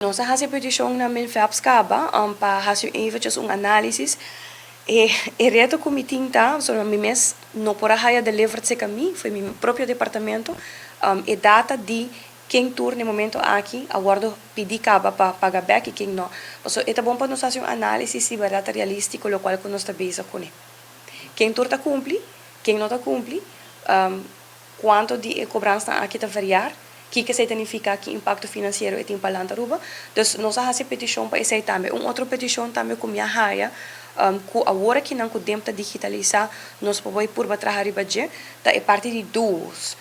Nos a hasi petishon na MINFEPS kaba pa hasi eventjes un análisis. E reto ku mi tin ta, so mi mes no por a haya delivered serka mi, for di mi propio departamento, e data di ken tur na momento aki a wòrdu pidi kaba pa paga bèk i ken no. So, e ta bon pa nos hasi un análisis si berdat realístiko lokual ku nos ta bezig kuné. Ken tur ta kumpli, ken no ta kumpli, kuantu di e kobransa aki ta verjaar, kiko esei ta nifiká, ki impakto finansiero e tin pa Land Aruba. Dus nos a hasi petishon pa esei tambe. Un otro petishon tambe ku mi a haya, ku awor aki nan ku DIMP ta digitalisá, nos por purba traha riba dje, ta e parti di duos.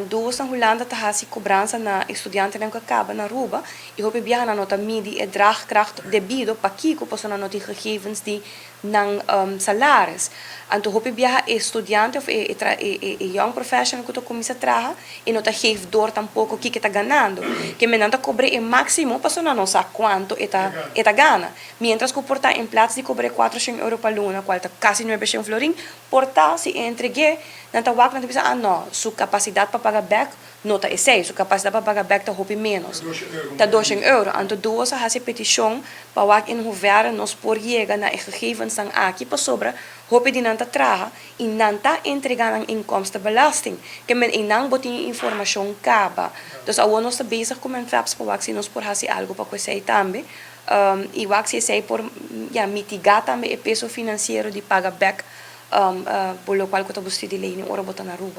Duos na Hulanda ta hasi kobransa na studiantenan ku a kaba na Aruba i hopi biaha nan no ta midi e draagkracht debido pakiko, pasobra nan no tin gegevens di nan salaris. Anto hopi biaha e studiante òf e young professional ku ta kuminsá traha e no ta geef door tampoko kiko e ta ganando. Ke men nan ta kobra e máksimo pasobra nan no sa kuantu e ta gana. Mientras ku por ta in plaats di kobra €400 pa luna, kual ta kasi 900 florin, por ta si e entreg'é, nan ta wak, nan ta bisa, "Ah no, su kapasidat pa paga bèk no ta esei, su kapasidat pa paga bèk ta hopi menos. Ta €200." Anto duos a hasi petishon pa wak in hoeverre nos por yega na e gegevens nan aki pasobra hopi di nan ta traha i nan ta entregá nan inkomstenbelasting. Ke men e nan bo tin informashon kaba. Dus awor nos ta bezig ku MINFEPS pa wak si nos por hasi algu pa ku esei tambe. I wak si esei por, ja, mitigá tambe e peso finansiero di paga bèk, lokual ku ta bo studie ora bo ta na Aruba.